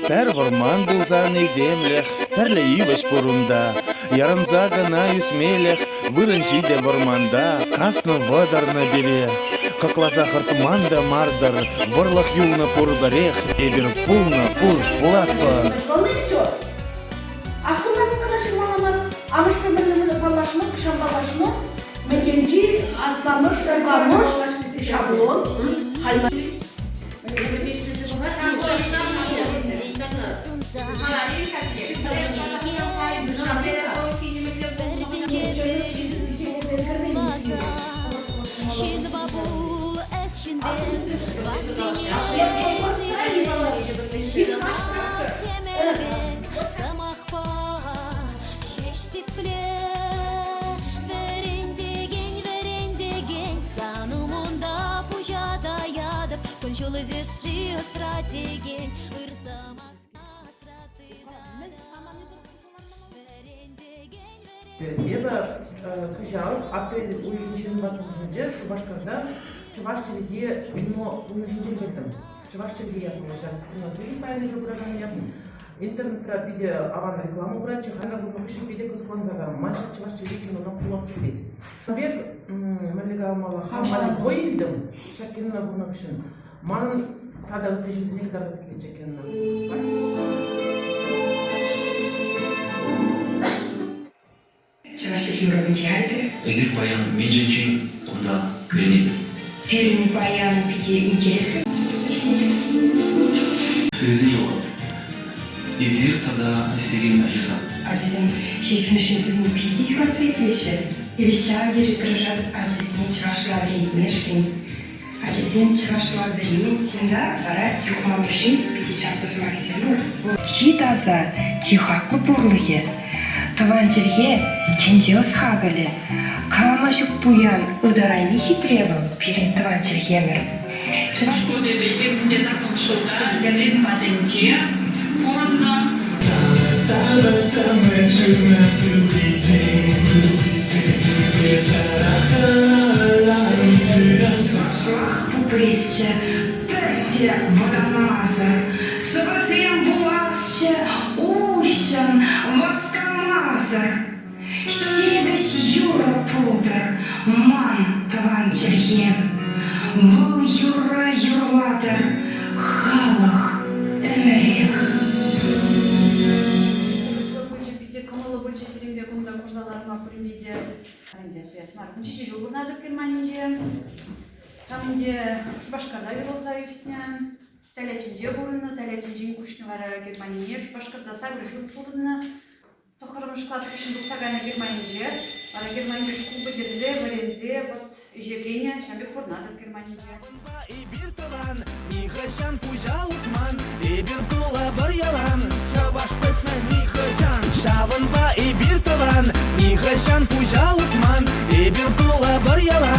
Пӗр вӑрман пулсан этемлӗх, тӗрлӗ йывӑҫ пур унта. Ярӑнса кӑна ӳсмелӗх вырӑн ҫитӗ вӑрманта, каснӑ вӑтӑрнӑ пире. Кӑкласа хӑртман та мар-тӑр, вӑрлӑх юлнӑ пурпӗрех, эпир пулнӑ, пур, пулатпӑр. Школы все. А кунта кӑна ҫырмалла мар. Амӑшпе мӗнле паллашнӑ, хӑҫан паллашнӑ? Мӗнкенчи асламӑш, кукамӑш, шаблон. Халь Ҫынпа пул, эс ҫынпе, Сӑмахпа ҫеҫ сипле, вӗрентекен, вӗрентекен, сан умунта пуҫа таятӑп, кун-ҫул ӳсӗшши ӑсра текен ыр сӑмах асра тытатӑп. Вӗрентекен, Эпӗ кӑҫал апрель уйӑхӗн 24-мӗшӗнче Шупашкарта чӑваш чӗлхи кино уйӑхӗнче кӗтӗм. Чӑваш чӗлхи ятлӑ ҫак кинофильм паян илсе пыраканне. Интернетра питӗ аван реклама пыратчӗ. Халь курнӑ хыҫҫӑн питӗ кӑсӑкланса кайрӑм. Ман ҫак чӑваш чӗлхи кинона курас килет. Пек, мӗнле каламалла, хам валли вӑй илтӗм ҫак кинона курнӑ хыҫҫӑн. Манӑн тата ытти ҫынсене кӑтартас килет ҫак кинона. Чӑваш чӗлхи урокӗнче эпир. Эсир паян мӗн ҫинчен кунта вӗренетӗр? Пирӗн паян питӗ интереслӗ. Сывсене Эсир тата сирӗн ачасем. Ачасем Ҫеҫпӗл Мишшин питӗ юратса итлеҫҫӗ. Эпӗ ҫав тери тӑрӑшатӑп ачасене чӑвашла вӗрентмешкӗн. Ачасем чӑвашла вӗренчӗ та вара Юхма Мишшин питӗ чаплӑ сӑмахӗсем пур. Чи таса, чи хаклӑ пурлӑхӗ, тӑван чӗлхе, тӗнче ӑс-хакӑлӗ. Калама ҫук пуян, ытарайми хитре вӑл пирӗн тӑван чӗлхемӗр. Чӑваш Шкулӗпе тесен ҫулта Берлин патӗнче пурӑннӑ. Чӑвашлах пуплесчӗ, пӗртте вӑтанмасӑр, сӑвӑсем вуласчӗ уҫҫӑн, васкамасӑр. Ҫепӗҫ юрӑ пултӑр ман тӑван чӗлхем, вӑл юрра юрлатӑр халӑх ӗмӗрех. Пулчӗ питӗ кӑмӑллӑ пулчӗ сирӗнпе кунта курса ларма пуринпе те. Ӗнтӗ суяс мар. 17 ҫул пурӑнатӑп Германинче. Там ӗнтӗ Шупашкарта ҫуралса ӳснӗ. Тольяттинче пурӑннӑ. Тольяттинчен куҫнӑ вара Германине. Шупашкарта сакӑр ҫул пурӑннӑ. Тӑххӑрмӗш класс хыҫҫӑн тухса кайнӑ Германинче. Вара Германире шкул пӗтерсе, вӗренсе, вот ӗҫе кӗнӗ, ҫавӑн пек пурӑнатӑп Германинче. Эпир тӑван, нихӑҫан пуҫа усман, эпир пулӑпӑр ялан, чӑваш пӗтмӗ нихӑҫан. Ҫавӑнпа эпир тӑван, нихӑҫан пуҫа усман, эпир пулӑпӑр ялан.